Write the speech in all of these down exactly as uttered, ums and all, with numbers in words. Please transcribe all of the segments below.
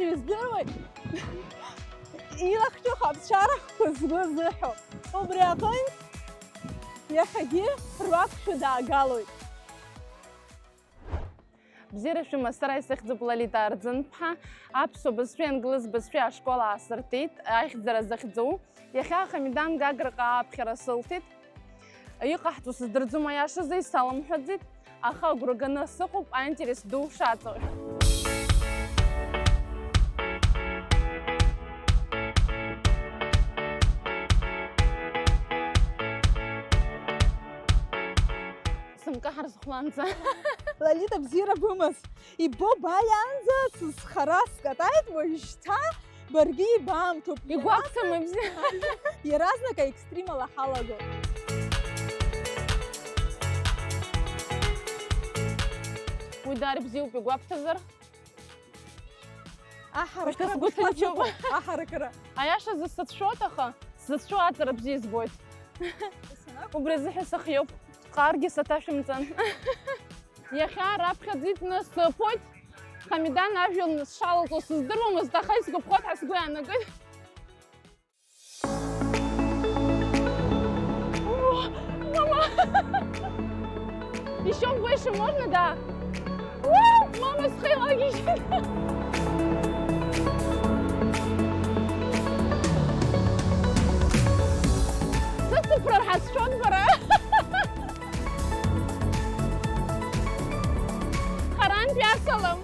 Издыруеит, илахҿыху аԥсшьарахқәа згәы зыҳәо. Убри аҟынтә иахьагьы руак шәыдаагалоит. Бзиара шәымаз, сара исыхьӡуп Лолита Арӡынԥҳа, аԥсуа бызшәеи англыз бызшәеи ашкол аасыртит, аихьӡара захьӡу. Иахьа Хамидан Гаграҟа ааԥхьара сылҭеит. Иҟаҳҵо сыздырӡом, аиашазы исалымҳәаӡеит, аха агәра ганы сыҟоуп аинтерес ду шаҵоу. Сымкаҳар зхәланӡа. Лолита, бзиара бымаз. Ибо, бааиаанӡа сызхара скатаит, уажәшьҭа баргьы ибаамҭоуп. Игәаԥхама бзиа? Иаразнак аекстримала ҳалаго. Уи даара бзиоуп, игәаԥхазар? Аҳаракыра. Ушьҭа сгәы быхьӡуп. Ҭынчуп. Аҳаракыра. Аиашазы сацәшәоит, аха сзыцәшәо аҵара бзиа избоит. Убри азыҳәа сыхиоуп. Ҟаргьы саҭашәымҵан. Иахьа раԥхьаӡа итәны сыԥоит. Хамидан ажәҩан сшалалҵо сыздыруамызт, аха исгәаԥхоит ҳәа сгәы иаанагоит. О, мама! Ещё выше можно, да? О, мама, схеилагьежьит! Сыцыԥрар ҳазшәон бара! Харантә иасалам.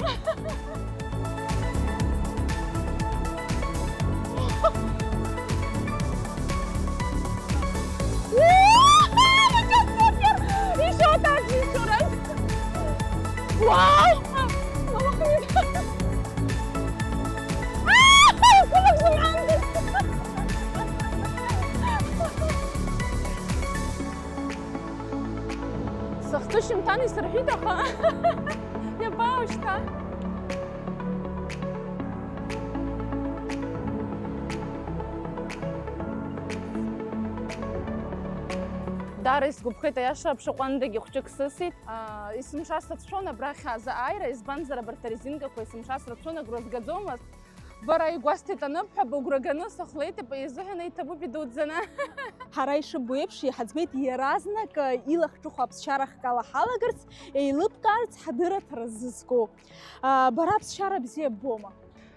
Ещё так, ещё раз. Вау! Сыхцәы шьымҭан исырҳәит, аха иабаау шьҭа? Даара исгәаԥхеит, аиаша, аԥшаҟәандагьы хәҷык сысит. Аа, есымша сацәшәон абрахь азы ааира, избанзар, абарҭ арезинкақәа есымша срацәшәон, агәра згаӡомызт. Бара игәасҭеит аныбҳәа, быгәра ганы сыхәлеит, изыҳәан еиҭабуп идуӡӡаны. Ҳара ишыббо еиԥш, иҳаӡбеит иаразнак, э, илахҿыху аԥсшьара хкала ҳалагарц, еилыбкаарц ҳдырраҭара зызку. А, бара аԥсшьара бзиа ббома?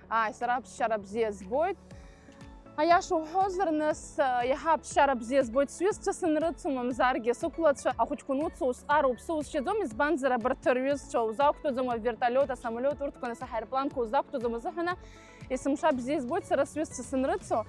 Ааи, сара аԥсшьара бзиа збоит. Аиаша уҳәозар, нас, э, иаҳа аԥсшьара бзиа збоит. Сҩызцәа сынрыцу, мамзаргьы сықәлацәа, ахәыҷқәа ануцу, узҟароу уԥсы узшьаӡом, избанзар, абарҭ рҩызцәа узақәтәаӡом, авертолиот, асамолиот, урҭқәа, нас аҳаирпланқәа узақәтәаӡом азыҳәан, есымша бзиа избоит сара сҩызцәа сынрыцу,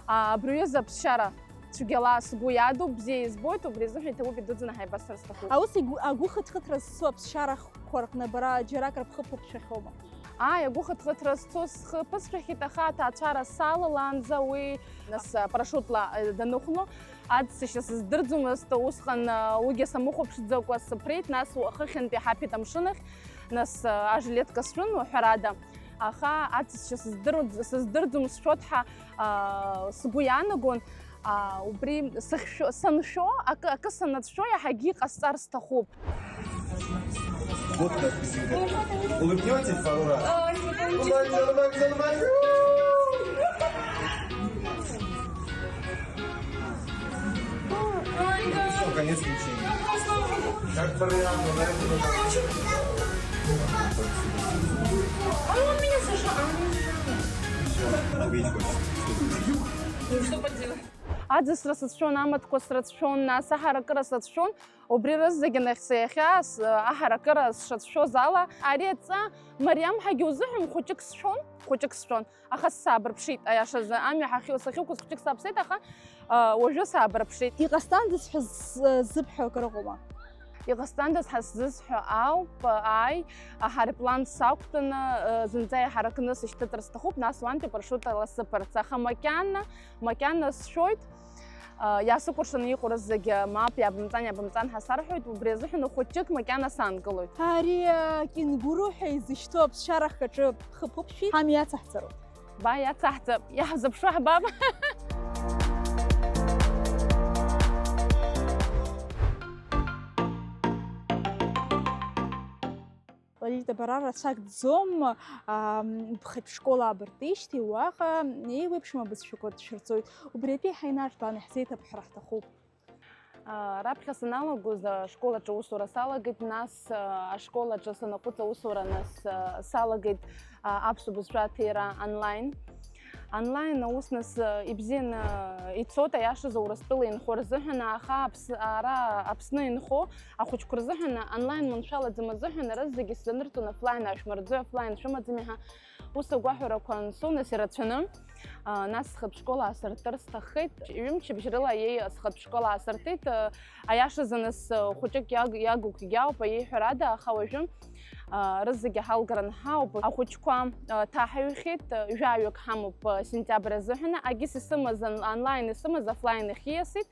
а, абри аҩыза аԥсшьара цәгьала сгәы иадуп, бзиа избоит, убри азыҳәан иҭабуп идуӡӡаны ҳаибасыр сҭахуп. Аус игу-, агәы хыҭхыҭра зцу аԥсшьарақәа рҟны бара џьарак рыԥхыԥ уқәшәахьоума? Ааи, агәы хыҭхыҭра зцу схы ԥысшәахьеит, аха аҭаацәара салалаанӡа уи, нас, парашутла, э, даныхәно, аӡсашьа сыздырӡомызт, усҟан, э, уигьы самыхәаԥшӡакәа сыԥрит, нас хыхьынтәи ҳаԥеит амшын ахь, нас, э, ажилетка сшәын, ҳәарада. Аха аӡсашьа сыздыру-, сыздырӡом сшәоит ҳәа, аа, сгәы иаанагон, аа, убри сыхьшәо, саншәо, акы, акы санацәшәо иаҳагьы иҟасҵар сҭахуп. Вот так, Зида. Улыбнётесь пару раз? Улыбайтесь, улыбайтесь, улыбайтесь. Всё, конец лечения. Как вариант, но на этом... А он меня зажал, а он меня зажал. Всё, убить хочет. Ну что поделать? Аӡысра сацәшәон, амаҭқәа срацәшәон, нас аҳаракыра сацәшәон. Убри рызегьы нахь са иахьа с-, аҳаракыра сшацәшәоз ала, ари адҵа мариам ҳәагьы узыҳәом, хәыҷык сшәон, хәыҷык сшәон. Аха саабырԥшит, аиашазы, амҩа ҳахьы-, сахьықәыз хәыҷык сааԥсеит, аха, а, уажәы саабырԥшит. Иҟасҵандаз ҳәа з-, зыбҳәо акыр ыҟоума? Иҟасҵандаз ҳәа сзызҳәо ауп, ааи, аҳаирплан сақәтәаны, а, зынӡа иҳаракны сышьҭыҵыр сҭахуп, нас уантәи парашутала сыԥарц. Аха макьана, макьана сшәоит, а, иаасыкәыршаны иҟоу рызегьы мап, иабымҵан, иабымҵан ҳәа сарҳәоит, убри азыҳәан хәыҷык макьана саангылоит. Ари, а, кенгуру ҳәа изышьҭоу аԥсшьара хаҿы Хы ԥықәшәи ҳамҩа иацаҳҵароуп. Ба, иацаҳҵап, иаҳзыԥшу ҳбап. Лолита, Бара рацәак дӡом, аа, ԥхьатә школ аабыртижьҭеи уаҟа еиуеиԥшым абызшәақәа дшәырҵоит. Убри атәы еиҳа инарҭбааны иаҳзеиҭабҳәар ҳҭахуп. Раԥхьа саналагоз ашкол аҿы аусура салагеит, нас ашкол аҿы санаҟәыҵ аусура нас салагеит аԥсуа бызшәа аҭира онлайн. Онлайн аус нас ибзианы ицоит, аиашазы Урыстәыла инхо рзыҳәан, аха Аԥс-, ара Аԥсны инхо ахәыҷқәа рзыҳәан онлайн маншәалаӡам азыҳәан, рызегьы сзанырҵон офлайн, ашәмырӡои, офлайн шәымаӡами ҳәа. Ус агәаҳәарақәа ансоу, нас ирацәаны, а, нас схатә школ аасыртыр сҭаххеит. Ҩымчыбжь рыла иеи-, схатә школ аасыртит. А, аиашазы, нас, а, хәыҷык иаг-, иагугьы ауп, аиеиҳәарада, аха уажәы, а, рызегьы ҳалгаран ҳауп. Ахәыҷқәа, а, ҭаҳаҩхьеит, а, жәаҩык ҳамоуп, а, сентиабр азыҳәан. Агьыс исымаз ан-, онлайн исымаз офлайн ахь ииасит.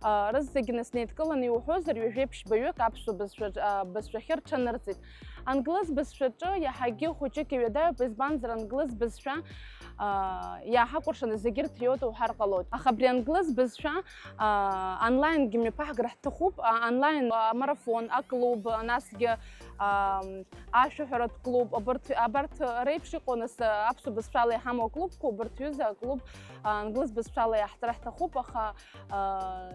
А, рызегьы, нас, неидкыланы иуҳәозар, ҩажәеиԥшьбаҩык аԥсуа бызшәа-, а, бызшәахьы рҽанырҵеит. Англыз бызшәаҿы иаҳагьы хәыҷык иҩадаҩуп, избанзар, англыз бызшәа, аа, иааҳакәыршаны зегьы ирҭиоит уҳәар ҟалоит. Аха абри англыз бызшәа, аа, онлайнгьы мҩаԥаҳгар ҳҭахуп, а, онлайн, а, марафон, аклуб, насгьы, аа, ашәаҳәаратә клуб, абарҭ, абарҭ реиԥш иҟоу, нас, аԥсуа бызшәала иҳамоу аклубқәа, убарҭ ҩыза аклуб, а, англыз бызшәала иаҳҵар ҳҭахуп, аха, аа,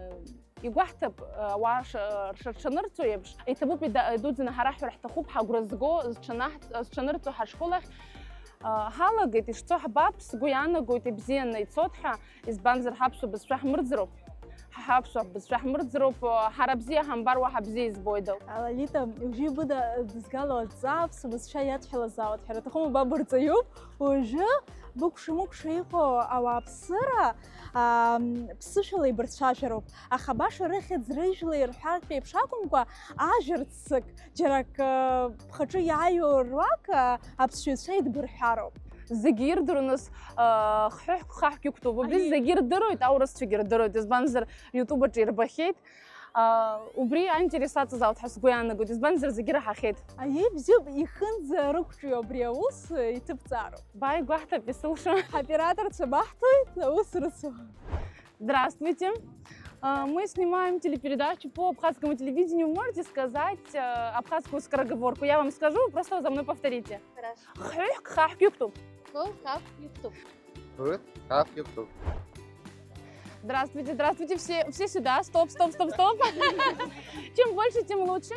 Игәаҳҭап, ауаа ш-, рҽанырҵо еиԥш, иҭабуп ида-, идуӡӡаны ҳара ҳҳәар ҳҭахуп, ҳагәра зго, зҽанаҳ-, зҽанырҵо ҳашкол ахь, а, ҳалагеит, ишцо ҳбап, сгәы иаанагоит, ибзианы ицоит ҳәа, избанзар, ҳаԥсуа бызшәа ҳмырӡроуп, ҳа ҳаԥсуа бызшәа ҳмырӡроуп, ҳара бзиа ҳамбар, уаҳа бзиа избоит ауп. Лолита, уажәы ибыда-, дызгало адҵа аԥсуа бызшәа иадҳәалазаауеит ҳәа рҭахума, ба бырҵаҩуп, уажәы быкәша-мыкәша иҟоу ауааԥсыра, аа, ԥсышәала ибырцәажәароуп. Аха баша рыхьӡ рыжәла ирҳәартә еиԥш акәымкәа, ажәа рццак, џьара акы бхаҿы иааиуа руак, а, аԥсшьаҩцәа идбырҳәароуп. Зегьы ирдыруа, нас, а, хҳәыҳәк, хаҳәк иқәтәоуп. Убри зегьы ирдыруеит, аурысцәагьы ирдыруеит, избанзар, YouTube аҿы ирбахьеит. А, убри аинтерес аҵазаауеит ҳәа сгәы иаанагоит, избанзар, зегьы раҳахьеит. Аиеи, бзиоуп, ихынӡарықәҿио абри аус, э, иҭыбҵаароуп. Бааигәаҳҭап, исылшо. Ҳоператорцәа баҳҭоит, аус рыцу. Здравствуйте. А, мы снимаем телепередачу по абхазскому телевидению. Можете сказать, э, абхазскую скороговорку? Я вам скажу, просто вы за мной повторите. Хорошо. Хҳәыҳәк, хаҳәк иқәтәоуп. Хҳәыҳәк, хаҳәк иқәтәоуп. Хҳәыҳәк, хаҳәк иқәтәоуп. Здравствуйте, здравствуйте, все, все сюда, стоп, стоп, стоп, стоп. Чем больше, тем лучше.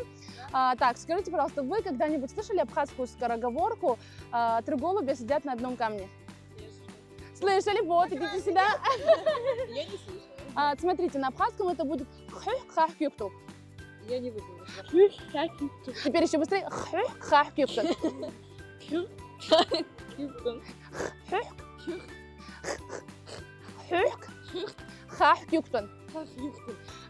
А, так, скажите, пожалуйста, вы когда-нибудь слышали абхазскую скороговорку, а, «Три голубя сидят на одном камне»? Слышали? Вот, идите сюда. Я не слышала. А, смотрите, на абхазском это будет хҳәыҳәк, хаҳәк иқәтәоуп. Я не выдержала. Теперь ещё быстрее. Хҳәыҳәк, хаҳәк иқәтәан. Хҳәыҳәк. Хҳәыҳәк. Хаҳәк иқәтәан.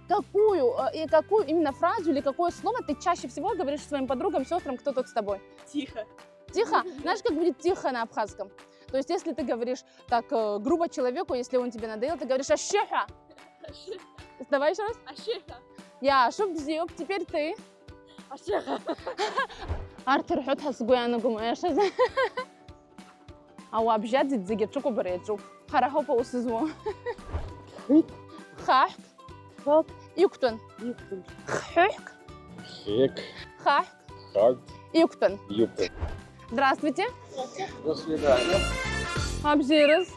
Какую, э, и какую именно фразу или какое слово ты чаще всего говоришь своим подругам, сёстрам, кто тут с тобой? Тихо. Тихо? Знаешь, как будет тихо на абхазском? То есть, если ты говоришь так, э, грубо человеку, если он тебе надоел, ты говоришь: «Ашьшьыҳәа!» Давай ещё раз. Ашьшьыҳәа. Я, шубзиуп, теперь ты. Ашьшьыҳәа. Арҭ ирҳәоит ҳәа сгәы иаанагом, аиашазы. Ауаа бжьаӡит, зегьы аҽыкәабара иаҿуп. Ҳара ҳауп аус зуа. Хҳәыҳәк. Хаҳәк. Хаҳәк. Иқәтәан. Иқәтәан. Хҳәыҳәк. Хҳәыҳәк. Хаҳәк. Хаҳәк. Иқәтәан. Иқәтәан. Здравствуйте. До свидания. Абзиараз.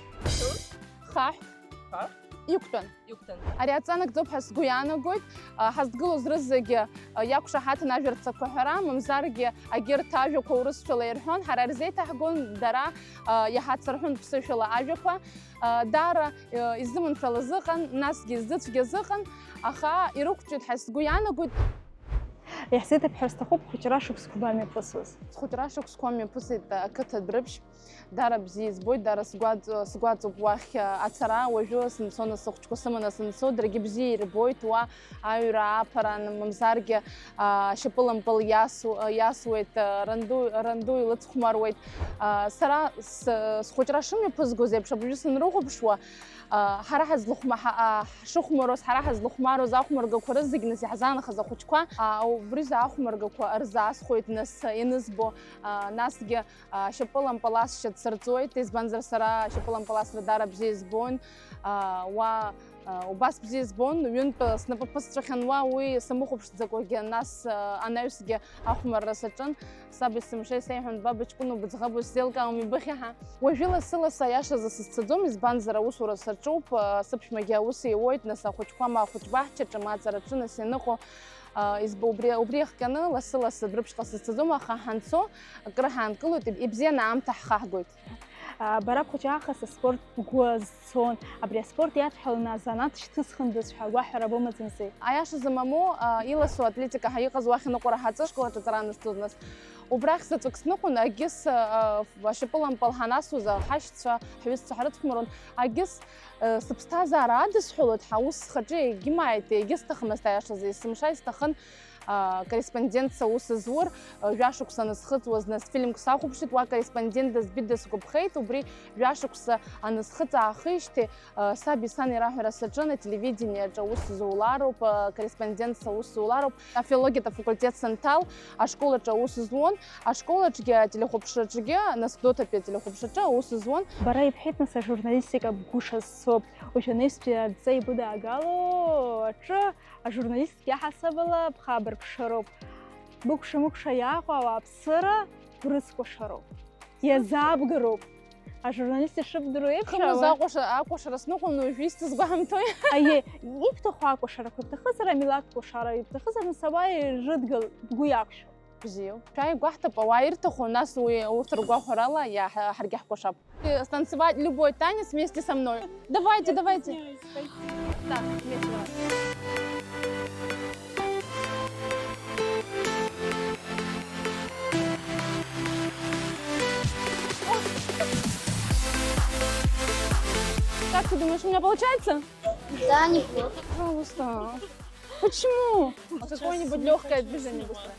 Хаҳәк. Хаҳәк. Иқәтәан. Иқәтәан. Ари адҵа нагӡоуп ҳәа сгәы иаанагоит. А, ҳазҭгылоз рызегьы, а, иақәшаҳаҭын ажәа рцақәа ҳәара, мамзаргьы агьырҭ ажәақәа урысшәала ирҳәон, ҳара ирзеиҭаҳгон, дара, а, иаҳацырҳәон ԥсышәала ажәақәа. А, даара, а, изыманшәалаз ыҟан, насгьы изыцәгьаз ыҟан, аха ирықәҿиоит ҳәа сгәы иаанагоит. Иаҳзеиҭабҳәар сҭахуп хәыҷра шықәсқәа бамҩаԥысуаз. Схәыҷра шықәсқәа мҩаԥысит ақыҭа Дәрыԥшь. Дара бзиа избоит, дара сгәаҵ-, сгәаҵоуп уахь ацара, уажәы сынцон, сыхәҷқәа сыманы сынцо, даргьы бзиа ирбоит уа аҩра ааԥаран, мамзаргьы, а, шьапылампыл иасу-, иасуеит, а, ранду, ранду илыцхәмаруеит. А, сара с-, схәыҷра шымҩаԥызгоз еиԥш, абыржәы санрыхәаԥшуа, а, ҳара ҳазлыхәма-, ҳа-, а, ҳшыхәмаруаз, ҳара ҳазлыхәмаруаз ахәмаргақәа рызегь нас иаҳзаанхаз ахәыҷқәа, а, убри рзы ахәмаргақәа рзаасхәоит нас ианызбо, а, насгьы, а, шьапылампыл асшьа дсырҵоит, избанзар, сара шьапылампыл асра даара бзиа избон, а, уа Убас бзиа избон, ҩынтә снапы ԥысҵәахьан уа, уи самыхәаԥшӡакәагьы, нас анаҩсгьы ахәмарра саҿын. Саб есымша исеиҳәон, баб ҷкәын убыӡӷаб усзеилкаауам ибыхьи ҳәа. Уажәы лассы-лассы аиашазы сызцаӡом, избанзар аусура саҿуп, сыԥшәмагьы аус иуоит, нас ахәыҷқәа ма ахәыҷбаҳчаҿы, ма аҵараҿы, нас ианыҟоу, избо-, убри, убри иахҟьаны лассы-лассы рыԥшҟа сызцаӡом, аха ҳанцо акры ҳаанкылоит, ибзианы аамҭа ҳхаҳгоит. Бара бхәыҷы аахыс аспорт бгәы азцон. Абри аспорт иадҳәаланы азанааҭ шьҭысхындаз ҳәа агәаҳәара бымаӡамзи? Аиашазы, мамоу, иласу атлетика ҳәа иҟаз уахь аныҟәара ҳаҵа школ аҿы аҵара анысҵоз нас. Убрахь заҵәык сныҟәон, егьыс ашьапылампыл ҳанасуаз, ҳашьцәа, ҳҩызцәа ҳрыцхәмаруан, егьыс сыԥсҭазаара адысҳәалоит ҳәа ус схаҿы егьымааит, егьысҭахымызт аиашазы, есымша исҭахын. Корреспондентс аус зур, жәашықәса анысхыҵуаз, нас фильмк сахәаԥшит, уа корреспондент дызбеит, дысгәаԥхеит, убри жәашықәса анысхыҵ аахижьҭеи, саби сани раҳәара саҿын, ателевидениеаҿы аус зулароуп, корреспондентс аус зулароуп, афилологиатә афакультет санҭал, ашколаҿы аус зуон, ашколаҿгьы, ателехәаԥшраҿгьы, нас Гәдоуҭатәи ателехәаԥшраҿы аус зуон. Бара ибҳәеит, нас, ажурналистика бгәы шазцо, уажәы анаҩстәи адҵа ибыдаагало аҿы. Ажурналистгьы ҳасабала бхабарԥшароуп. Быкәша-мыкәша иааҟоу ауааԥсыра брыцкәашароуп. Иазаабгароуп. Ажурналист ишыбдыруа еиԥш, Хымз ауаа акәаша-, акәашара сныҟәон, уажәы исызгәаҳамҭои? Аиеи, ибҭаху акәашарақәа, ибҭахызар амилаҭ кәашара, ибҭахызар нас ауаа ирыдгыл, бгәы иақәшәо. Бзиоуп. Шәааи, гәаҳҭап, ауаа ирҭаху, нас уи урҭ ргәахәарала иаҳ-, ҳаргьы ҳкәашап. Станцевать любой танец вместе со мной. Давайте, давайте. Так, вместе давай. Как ты думаешь, у меня получается? Да, неплохо. Пожалуйста. Почему? Какое-нибудь лёгкое движение быстро.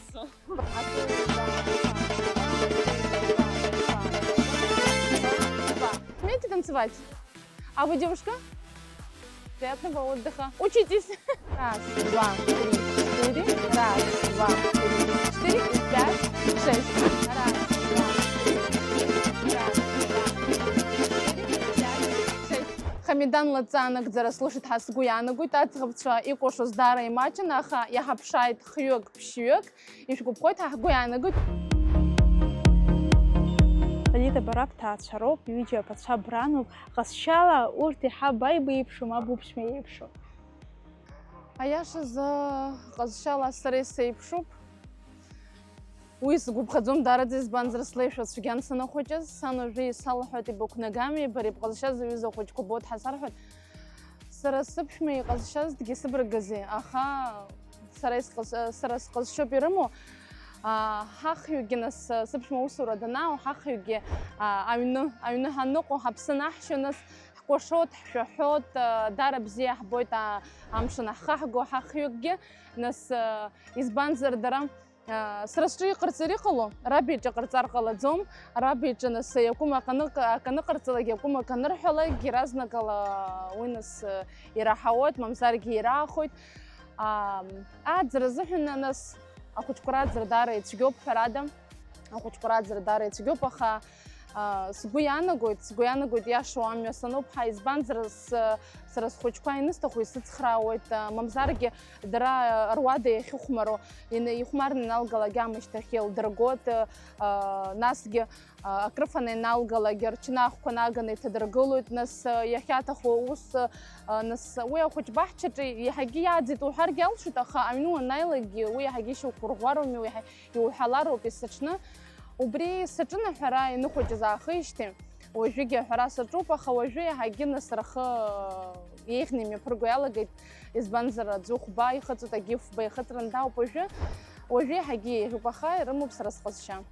Умеете танцевать? А вы девушка? Приятного отдыха. Учитесь. Раз, два, три, четыре. Раз, два, три, четыре и пять, шесть. Раз, два, три, четыре. Раз, два, три, четыре и пять, шесть. Хамидан лаҵа анагӡара слушеит ҳәа сгәы иаанагоит. Аӡӷабцәа икәашоз даара имаҷын, аха иаҳаԥшааит хҩык, ԥшьҩык. Ишәгәаԥхоит ҳәа ҳгәы иаанагоит. Лида, бара бҭаацәароуп, ҩыџьа аԥацәа брануп, ҟазшьала урҭ иаҳа баибеиԥшым, аб уԥшәма иеиԥшу? Аиашазы, ҟазшьала сара исеиԥшуп. Уи сгәаԥхаӡом даараӡа, избанзар, слеишәа цәгьан санахәыҷыз, сан уажәы исалҳәоит, ибықәнагами, бара ибҟазшьаз аҩыза ахәыҷқәа боуп ҳәа сарҳәоит. Сара сыԥшәма иҟазшьазҭгьы сыбаргазеи, аха сара исҟаз-, сара сҟазшьоуп ирымоу. Аа, ҳахҩыкгьы нас, сыԥшәма аусура данаау, ҳахҩыкгьы, аа, аҩны, аҩны ҳаныҟоу, ҳаԥсы анаҳшьо, нас ҳкәашоит, ҳшәаҳәоит, аа, даара бзиа иаҳбоит, аа, амш анахаҳго ҳахҩыкгьы. Нас, аа, избанзар, дара Сара сҿы иҟарҵар иҟало, раб иҿы ҟарҵар ҟалаӡом, раб иҿы нас иакәым акы аныҟ-, акы аныҟарҵалак, иакәым акы анырҳәалак, иаразнакала уи нас ираҳауеит, мамзаргьы ираахоит. Ааӡара азыҳәан нас ахәыҷқәа рааӡара даара ицәгьоуп, ҳәарада, ахәыҷқәа рааӡара даара ицәгьоуп, аха Сгәы иаанагоит, сгәы иаанагоит, иашоу амҩа сануп ҳәа, избанзар, с-, сара схәыҷқәа ианысҭаху исыцхраауеит, мамзаргьы дара руада иахьыхәмаруа, ин-, ихәмарны ианалгалак амышьҭахь еилдыргоит, насгьы акрыфаны ианалгалак рчнахқәа наганы иҭадыргылоит, нас иахьаҭаху аус, нас уи ахәыҷбаҳчаҿы иаҳагьы иааӡеит уҳәаргьы алшоит, аха аҩны уанааилакгьы уи иаҳагьы ишьақәырӷәӷәароуми, уи иаҳа-, иуҳәалароуп есыҽны. Убри саҿын аҳәара иныхәыҷыз аахижьҭеи, уажәыгьы аҳәара саҿуп, аха уажәы иаҳагьы нас рхы еиӷьны имҩаԥырго иалагеит, избанзар, аӡәы хәба ихыҵуеит, егьи фба ихыҵран дауп уажәы. Уажәы иаҳагьы еиӷьуп, аха ирымоуп сара сҟазшьа.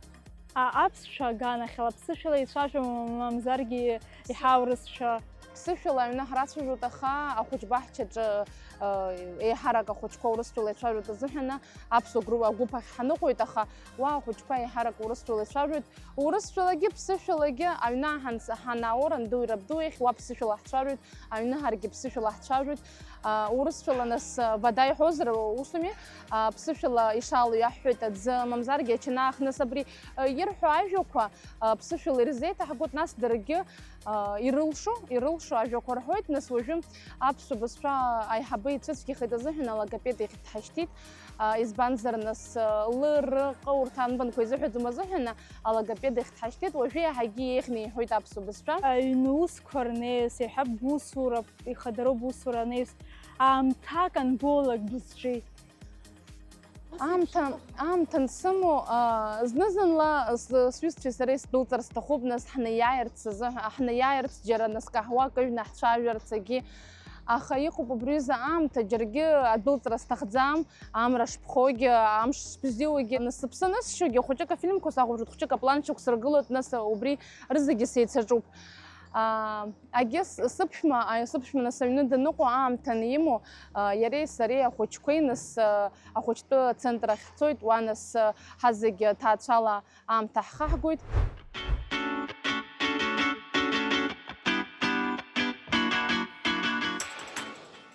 А, аԥсшәа аганахьала ԥсышәала ицәажәо мамзаргьы иҳаурызшәа? Ԥсышәала аҩны ҳрацәажәоит, аха ахәыҷбаҳчаҿы, э, еиҳарак ахәыҷқәа урысшәала ицәажәоит азыҳәан, аԥсуа гру-, агәыԥ ахь ҳаныҟәоит, аха уа ахәыҷқәа еиҳарак урысшәала ицәажәоит. Урысшәалагьы, ԥсышәалагьы аҩны ҳанс-, ҳанаао, рандуи рабдуи иахь уа ԥсышәала ҳцәажәоит, аҩны ҳаргьы ԥсышәала ҳцәажәоит. А, урысшәала нас, а, вода иҳәозар, усуми? А, ԥсышәала ишалоу иаҳҳәоит аӡы, мамзаргьы ачанах. Нас абри, а, ирҳәо ажәақәа, а, ԥсышәала ирзеиҭаҳгоит, нас даргьы, а, ирылшо, ирылшо ажәақәа рҳәоит. Нас уажәы аԥсуа бызшәа аиҳабы ицәыцәгьахеит азыҳәан алогопед иахь дҳашьҭит. А, избанзар, нас, а, лы, ры, ҟы урҭ анбанқәа изыҳәаӡом азыҳәан алогопед иахь дҳашьҭит. Уажәы иаҳагьы еиӷьны иҳәоит аԥсуа бызшәа. Аҩны усқәа рнеиз, еиҳа бусура, ихадароу бусура анеиз, аамҭак анболак бызҿи? Аамҭа, аамҭа ансымоу, а, зны-зынла с-, сҩызцәеи сареи сдәылҵыр сҭахуп, нас ҳнеиааирц азы, ҳнеиааирц џьара нас каҳуак ыҩны ҳцәажәарц агьи. Аха иҟоуп убри аҩыза аамҭа, џьаргьы адәылҵра сҭахӡам, амра шԥхогьы, амш шбзиоугьы, нас сыԥсы анысшьогьы, хәыҷык афильмқәа сахәаԥшуеит, хәыҷык апланчақәа сыргылоит, нас убри рызегьы сеицаҿуп. Аа, агьыс сыԥшәма, а, сыԥшәма нас аҩны даныҟоу аамҭа анимоу, а, иареи сареи ахәыҷқәеи нас, а, ахәыҷтәы ацентр ахь ҳцоит, уа нас, а, ҳазегь ҭаацәала аамҭа ҳхаҳгоит.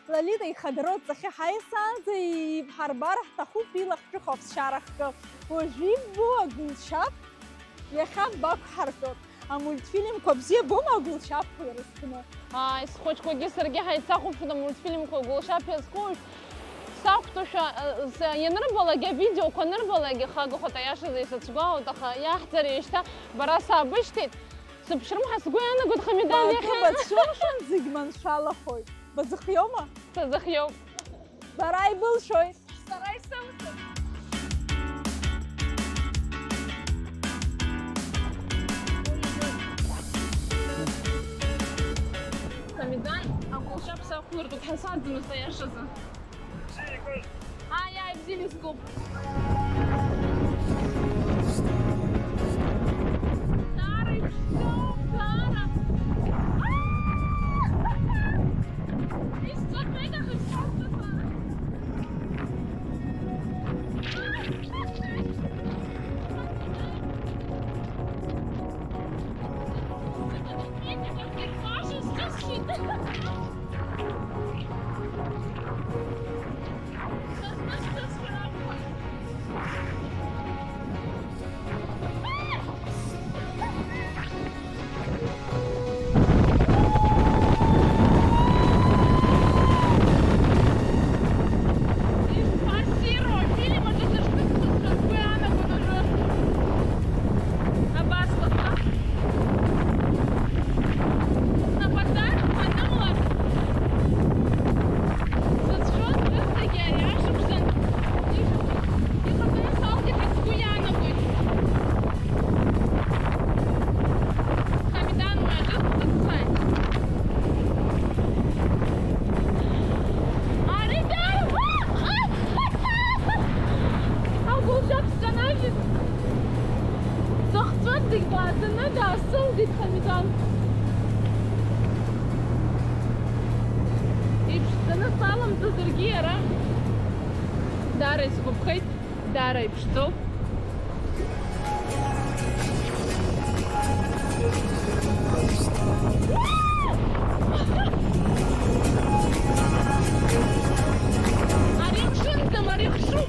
Лолита ихадароу дҵахьы ҳаисаанӡа иҳарбар ҳҭахуп илахҿыху аԥсшьара хкы. Уажәы иббо агәылшьап иахьа бақәҳартәоуп. Амультфильмқәа бзиа боума агәылшьапқәа ирызкны? Ааи, схәыҷқәагьы саргьы ҳаицахәаԥшуан амультфильмқәа агәылшьап иазку. Сақәтәоушәа, э, с-, ианырбалак, авидеоқәа анырбалак, ихагахоит, аиашазы исыцәгәаауеит, аха иаҳӡар ишьҭа бара саабышьҭит. Сыԥшрым ҳәа сгәы иаанагоит, Хамидан, бакы иахьа. Бацәымшәан зегь маншәалахоит. Базыхиоума? Сазыхиоуп. Бара ибылшоит. Сара исымҭоит. Хамидан, агәылшьап сақәлыртәуп ҳәа саӡамызт, аиашазы. Ааи, ааи, бзианы искуп. Даара иԥшӡоуп, даара. Аа! Исҵәахит, аха исҳәарҭахар. Абас лаҳа. Нападак анымлак, сызшоз рызегьы ари ашықәсан иҟаҵаны салгеит ҳәа сгәы иаанагоит. Хамидан, уи аҿы сыццааит. Ари дарбан? Агәылшьап сҿанажьит. Сыхҵәык зегь даатәаны даасылдеит Хамидан. Иԥшӡаны саламҵазаргьы иара даара исгәаԥхеит, даара иԥшӡоуп. Ари хшынӡам, ари хшуп.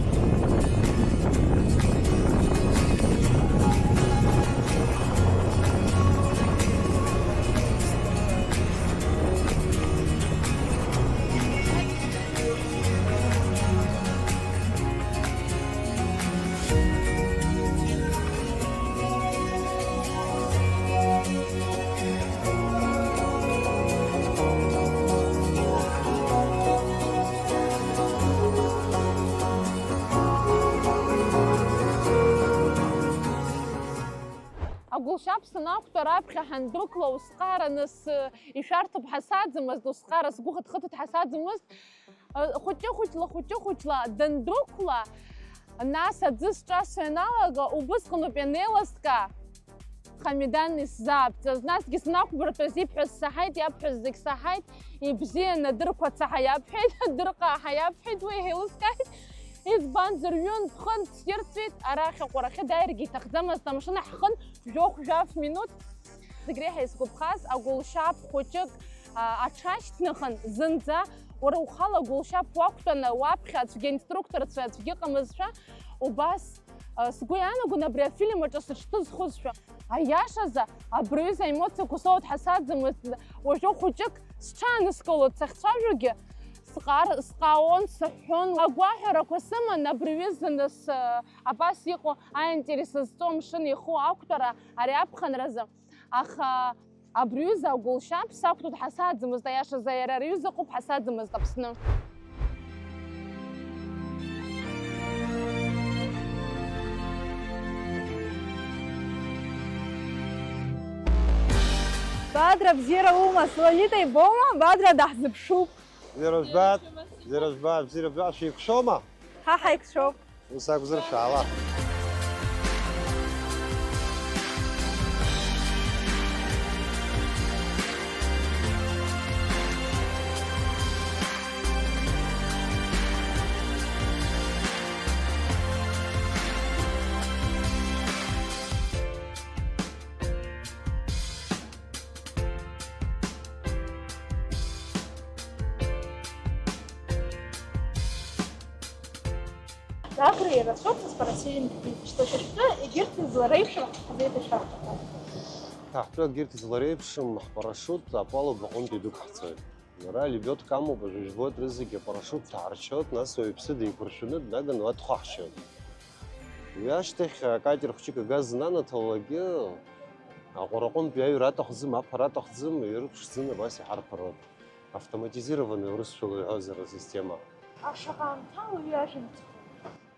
Агәылшьап санақәтәа раԥхьа ҳандәықәла усҟара нас, ишәарҭоуп ҳәа саӡамызт, усҟара сгәы хыҭхыҭит ҳәа саӡамызт. Хәыҷы-хәыҷла, хәыҷы-хәыҷла дандәықәла, нас аӡы сҿасо ианалага, убысҟаноуп ианеилыскаа, Хамидан исзаабҵаз. Насгьы снақәбыртәаз ибҳәаз саҳаит, иабҳәаз зегь саҳаит, ибзиан адырқәа цаҳа иабҳәеит, адырҟаа ҳа иабҳәеит, уи еилыскааит. Избанзар, ҩынтә-хынтә сирҵәеит, арахь аҟәарахьы дааиргьы иҭахӡамызт, амшын ахь ҳхын жәохә-жәаф минуҭ. Зегь реиҳа исгәаԥхаз агәылшьап хәыҷык, а, аҽашьҭнахын, зынӡа Уара ухала агәылшьап уақәтәаны, уаԥхьа аӡәгьы, аинструкторцәа аӡәгьы ыҟамызшәа, убас, а, сгәы иаанагон абри афильм аҿы сыҽҭызхызшәа. Аиашазы, абри аҩыза аемоциақәа соуа дҳасаӡамызт. Уажәы хәыҷык сҽааныскылоит сахьцәажәогьы, сҟар-, сҟаон, сыҳәҳәон. Агәаҳәарақәа сыман абри аҩыза нас, а, абас иҟоу аинтерес зҵоу амшын иху ақәтәара ари аԥхынразы. Аха абри аҩыза агәылшьап сақәтәоу дҳасаӡамызт, аиашазы, иара ари аҩыза ыҟоуп ҳасаӡамызт Аԥсны. Бадра, бзиара умаз? Лолита ибоума? Бадра даҳзыԥшуп. Бзиара жәбап, бзиара жәбап, бзиара жәбап, шәеиқәшәома? Ҳа ҳаиқәшәоуп. Ус акәзар, шәаала. Гагра ирацәоуп, нас, парасеилинг шьҭа шьыжьтәы, егьырҭ излареиԥшым ҳзеиҭашәарҭақәа. Ҳтәы егьырҭ излареиԥшым ҳпарашиут апалуба аҟынтә идәықәҳҵоит. Ара алебиотка амоуп, уажәы ижәбоит, рызегьы апарашиут ҭаарчоит, нас уаҩԥсы деиқәыршәаны днаганы уа дхаҳшьоит. Уи ашьҭахь акатер хәҷык агаз ананаҭалалакгьы, аҟәараҟынтәи аҩра аҭахӡам, аԥара аҭахӡам, ирықәшӡаны абас иҳарԥыруеит. Автоматизированный урысшәала иҳәозар асистема. Ашаҟа аамҭала уи ажәымҭ?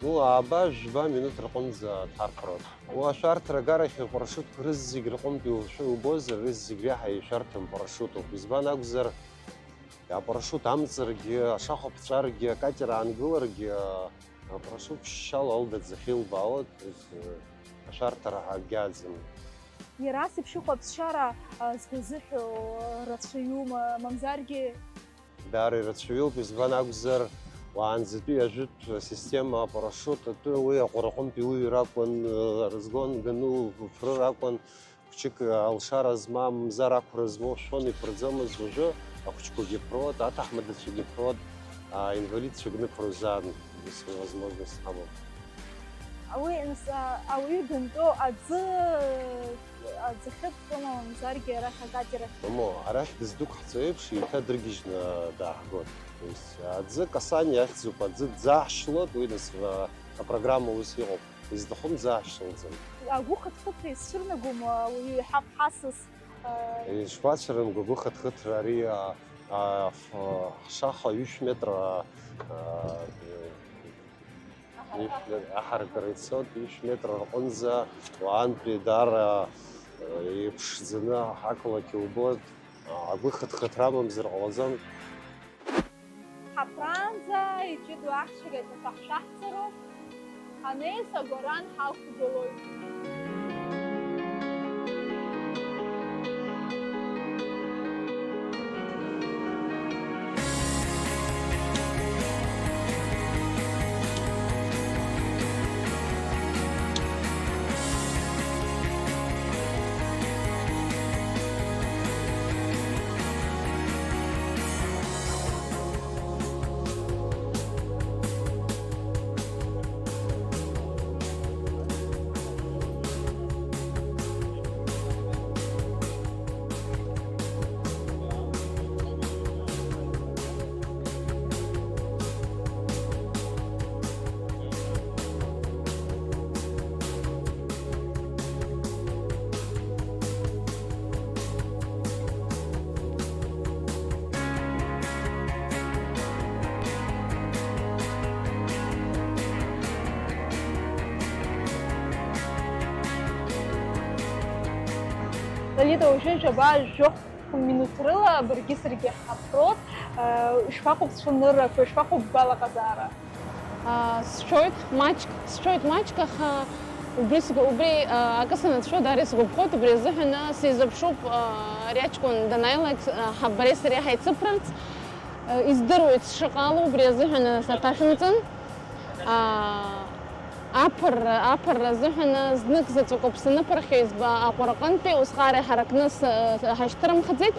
Ну, ааба, жәба минуҭ рҟынӡа дҳарԥыруеит. Уа ашәарҭара агарахь апарашиутқәа рызегь рҟынтә иушәа убозар, рызегь реиҳа ишәарҭам парашиутуп. Избан акәзар, апарашиут амҵаргьы, ашаха ԥҵәаргьы, акатер аангыларгьы, апарашиут ԥшьшьала алгаӡахьы илбаауеит, то есть, э, ашәарҭара ҳагьааӡам. Иара ас еиԥш иҟоу аԥсшьара, а, згәы зыҳәо рацәаҩума, мамзаргьы? Даара ирацәаҩуп, избан акәзар, уаанӡатәи ажәытә асистема апарашиут атәы уи аҟәараҟынтәи уҩыр акәын, рызгон гануп, уԥрыр акәын, хәҷык алшара змам, мзар ақәра змоу шәон, иԥырӡомызт, уажәы ахәҷқәагьы ԥруеит, аҭаҳмадацәагьы ԥруеит, аинвалидцәа гәныԥрозаан, ус возможность ҳамоуп. Уи, нас, а, ауаҩы дантәоу аӡы, аӡахьы дтәома, мамзаргьы арахь акатер ахь? Мамоу, арахь дыздәықәҳҵо еиԥш, еиҭа дыргьежьны дааҳгоит. То есть, аӡы Касани ахьӡуп, аӡы дӡаҳшьлоит, уи, нас, а, апрограмма ус иҟоуп, изҭахым дӡаҳшьылӡом. Агәы хыҭхыҭра исцәырнагома ауаҩы иҳаԥ ҳасас, а? Ишԥацәырымго агәы хыҭхыҭра ари, а, а, ф-, ҳшаха ҩышә метра, а, Ишә-, аҳаракыра ицоит, ҩышә метра рҟынӡа уаантәи даара, э, еиԥшӡаны ақалақь иубоит, агәы хыҭхыҭра амамзар ҟалаӡом. Ҳаԥраанӡа иҷыдоу аҳәсагьы аҭак ҳшәаҳҵароуп, ҳанеиз агәаран ҳақәгылоит. Лолита, уажәы жәаба жәохә минуҭ рыла баргьы саргьы ҳаԥрот, ишԥаҟоу бцәаныррақәа, ишԥаҟоу бгәалаҟазаара? Сшәоит маҷк, сшәоит маҷк, аха убри сгәы, убри, а, акы санацәшәо даара исгәаԥхоит, убри азыҳәан сизыԥшуп, а, ари аҷкәын данааилак, а, ҳа-, бареи сареи ҳаицыԥрырц, а, издыруеит сшыҟало, убри азыҳәан саҭашәымҵан. А, аԥырра, аԥырра азыҳәан знык заҵәык ауп саныԥырхьо, избан, Аҟәараҟынтәи усҟак иҳаракны с-, ҳашьҭырымхӡеит.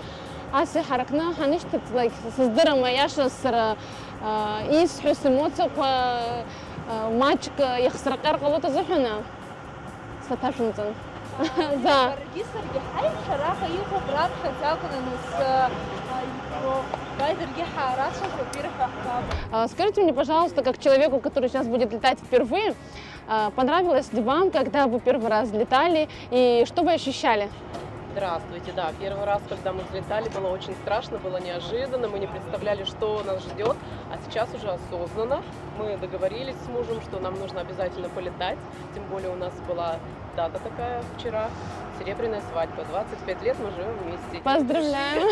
Ас иҳаракны ҳанышьҭыҵлак, сыздырам, аиаша сара, а, исҳәо, семоциақәа, а, маҷк ихсырҟьар ҟалоит азыҳәан, а, саҭашәымҵан. За. Баргьы саргьы ҳаицәа араҟа иҟоуп раԥхьаӡа акәны нас, а, иббо, уа даргьы ҳаарацәажәап, ирҳәо ҳбап. А, скажите мне, пожалуйста, как человеку, который сейчас будет летать впервые, А, понравилось ли вам, когда вы первый раз взлетали, и что вы ощущали? Здравствуйте. Да, первый раз, когда мы взлетали, было очень страшно, было неожиданно, мы не представляли, что нас ждёт, а сейчас уже осознанно. Мы договорились с мужем, что нам нужно обязательно полетать, тем более у нас была дата такая вчера, серебряная свадьба, двадцать пять лет мы живём вместе. Поздравляем!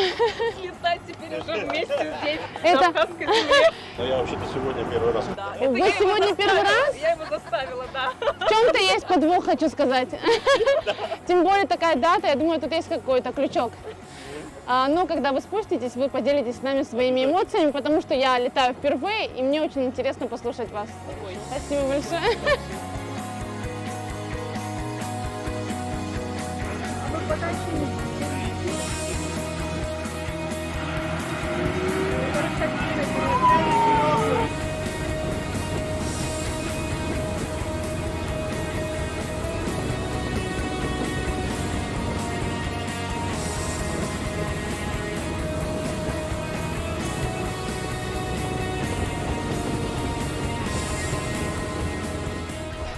Летать теперь уже вместе здесь, Это на Абхазской земле. Но я вообще-то сегодня первый раз. Да, это Вы я его сегодня первый заставила, раз? Я его заставила, да. В чём-то есть подвох, хочу сказать. Тем более такая дата, я думаю, тут есть какой-то крючок. А, но когда вы спуститесь, вы поделитесь с нами своими эмоциями, потому что я летаю впервые, и мне очень интересно послушать вас. Ой. Спасибо большое.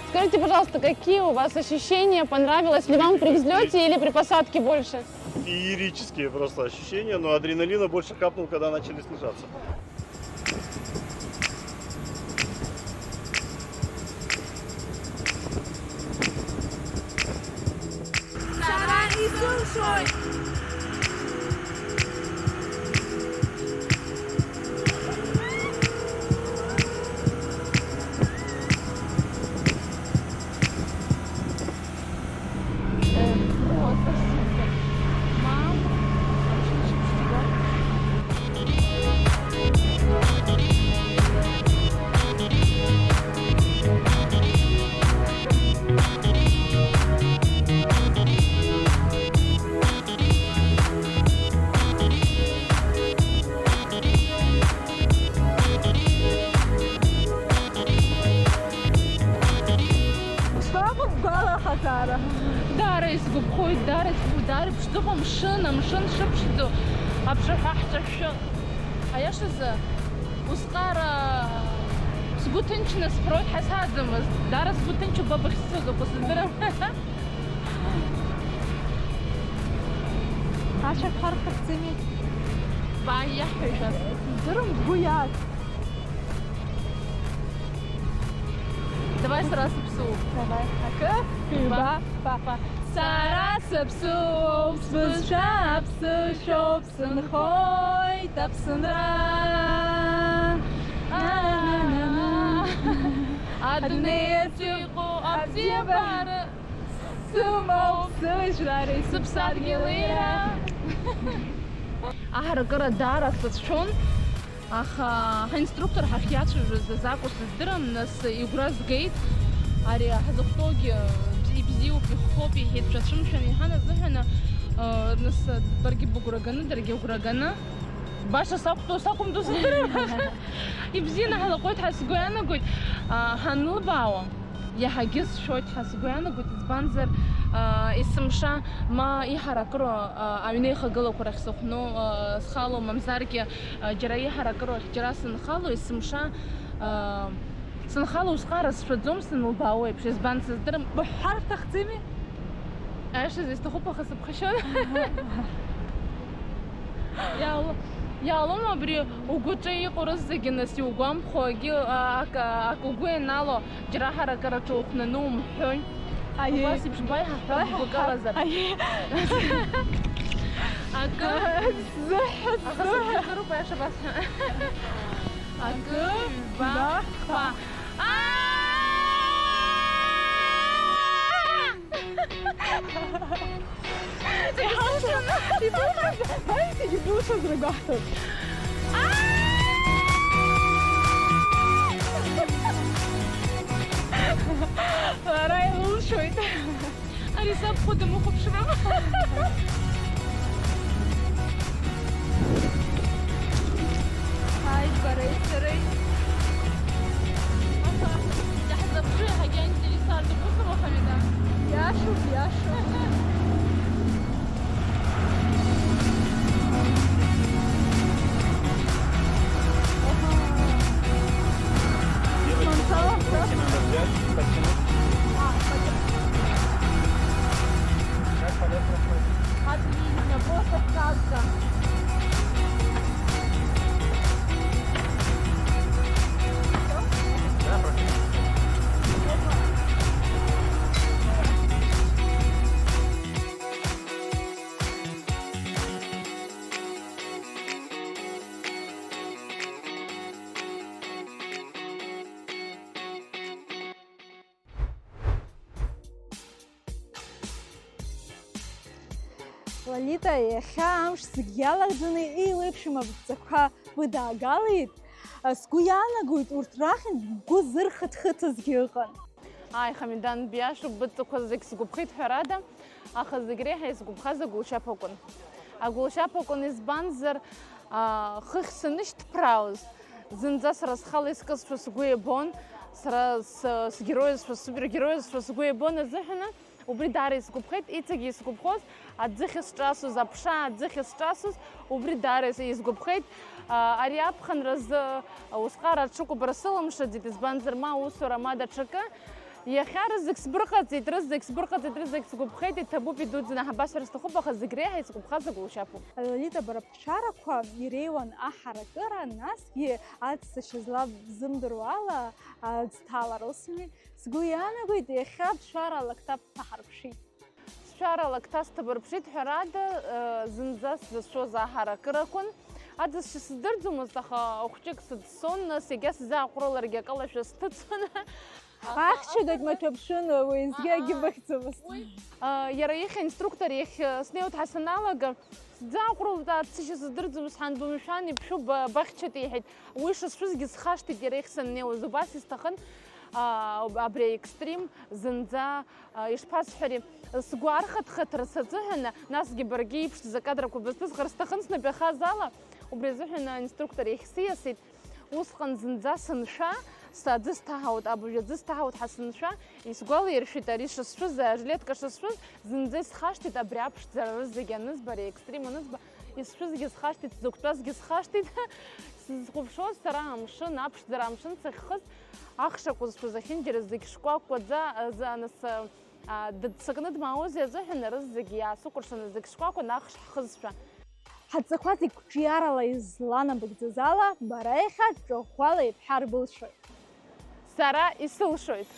Скажите, пожалуйста, какие у вас ощущения? Понравилось ли вам при взлёте или при посадке больше? Феерические просто ощущения, но адреналина больше капнул, когда начали снижаться. Сара исылшоит! Э, просто супер. Мама, вообще чипсига. Исгәаҟуеит гәалахаҵаара. Даара исгәаԥхоит, даара исгәаԥхоит, даара иԥшӡоуп амшын, амшын шыԥшӡоу аԥшаҳәа ҳҿашәшәы. Аиашазы, усҟара сгәы ҭынчны сфроит ҳәа сааӡамызт. Даара сгәы ҭынчуп, ба бахьсыцәаз акәу сыздырам. Ашәа бҳархәахӡами? Бааи иаҳҳәашаз. Сыздырам, бгәы иааг. Давай сара сыԥсуоуп. Давай. Акы, ҩба, ба. Ба. Сара сыԥсуоуп, сбызшәа аԥсышәоуп, сынхоит Аԥсынра. Адунеиаҿ иҟоу абзиабара. Сымоуп сыжәлари сыԥсадгьыли. Аҳаракыра даара сацәшәон, аха ҳаинструктор ҳахьиацәажәоз азакәу сыздырам, нас игәра згеит, ари ҳзыхәҭоугьы бзи-, ибзиоуп, ихәҭоуп, иҳәеит, шәацәымшәан, иҳан азыҳәаны, э, нас баргьы быгәра ганы, даргьы агәра ганы, баша сақәтәоу, сақәымтәоу сыздырам. Ибзианы ҳлаҟәуеит ҳәа сгәы иаанагоит, а, ҳанлыбаауа. Иаҳагьы сшәоит ҳәа сгәы иаанагоит, избанзар, аа, есымша ма иҳаракыроу, аа, аҩны ихагылақәа рахь сыхәну, аа, схало, мамзаргьы, аа, џьара иҳаракыроу ахь џьара сынхало, есымша, аа, сынхало усҟан сшәаӡом, санылбаауеиԥш, избан сыздырам. Быҳәҳәар шәҭахӡами? Аиашазы исҭахуп, аха сыԥхашьон. Иаало-, иаалома абри угәаҿы иҟоу рызегьы, нас, иугәамԥхо, агьы, а, ак, ак угәы ианало, џьара ҳаракыраҿы ухәнаны умҳәои? Аиеи. Убас еиԥш баиҳаҳҳәап, бгәыкалазар. Аиеи. Акы. Сзыҳәа, аха сзыҳәа. Сыԥхьаӡароуп, аиаша басҳәа. Акы, ҩба, хԥа. Аа! Иҳашан, ибылшаз, аи, ибылшаз ргәаҳҭоит. Лара илылшоит. Ари сабхәа дамыхәаԥшрым. Лолита, иахьа амш зегь иалагӡаны еиуеиԥшым абҵақәа быдаагалеит. Сгәы иаанагоит, урҭ рахьынтә бгәы зырхыҭхыҭызгьы ыҟан. Ааи, Хамидан, биашоуп, быдҵақәа зегь сгәаԥхеит, ҳәарада, аха зегь реиҳа исгәаԥхаз агәылшьап акәын. Агәылшьап акәын, избанзар, аа, хыхь санышьҭԥраауаз, зынӡа сара схала искызшәа сгәы иабон, сара с-, сгероизшәа, супергероизшәа сгәы иабон азыҳәаны, убри даара исгәаԥхеит, иҵегьы исгәаԥхоз, аӡыхь сҿасыз, аԥша аӡыхь сҿасыз, убри даара ис-, исгәаԥхеит. А, ари аԥхынразы аусҟара аҽыкәабара сылымшаӡеит, избанзар, ма аусура, ма даҽакы. Иахьа рызегь сбырҟаҵеит, рызегь сбырҟаҵеит, рызегь сгәаԥхеит, иҭабуп, идуӡӡаны ҳабасҳәар сҭахуп, аха зегь реиҳа исгәаԥхаз агәылшьапуп. Лолита, бара бчарақәа иреиуан аҳаракыра, насгьы аццышьа злабзымдыруа ала, а, ӡҭалара. Усми, сгәы иаанагоит, иахьа бшәара алакҭа бҭаҳарԥшит. Сшәара алакҭа сҭабырԥшит, ҳәарада, э, зынӡа сзыцәшәоз аҳаракырақәан. Аӡсашьа сыздырӡомызт, аха хәҷык сыӡсон, нас егьа сзааҟәрыларгьы акалашәа сҭыҵуан. Ахьчагагь маҭәаԥшын, уеизгьы акгьы быхьӡомызт. Уи, а, иара ихьа инструктор иахь, а, снеиуеит ҳәа саналага, сӡааҟәрылт, аӡсашьа сыздырӡомызт, ҳан, бымшәан, ибшәу ба-, бахьчеит, иҳәеит. Уи шысшәызгьы схашҭит иара ихь саннеиуаз, убас исҭахын, а, абри аекстрим зынӡа, а, ишԥасҳәари, сгәы архыҭхыҭра сазыҳәаны, насгьы баргьы иԥшӡаз акадрақәа бызҭысхыр сҭахын снапҩахаз ала, убри азыҳәан аинструктор иахь сиасит. Усҟан зынӡа сыншәа, саӡы сҭаҳауеит, абыржә аӡы сҭаҳауеит ҳәа сыншәа, исгәалаиршәеит ари шысшәыз, ажилетка шысшәыз, зынӡа исхашҭит абри аԥшӡара рызегь анызба, ари аекстрим анызба, исшәызгьы схашҭит, сзықәтәазгьы схашҭит, сызхәаԥшуаз сара амшын, аԥшӡара амшын сахьхыз, ахшақәа зқәыз ахьынџьара зегь шкәакәаӡа, а, за-, нас, а, а, дыццакны дмааузи азыҳәан, рызегь иаасыкәыршаны зегь шкәакәан ахш ҳхызшәа. Ҳадҵақәа зегь қәҿиарала изланамыгӡаз ала, бара иахьа ҿахәала ибҳәар былшоит. Сара исылшоит.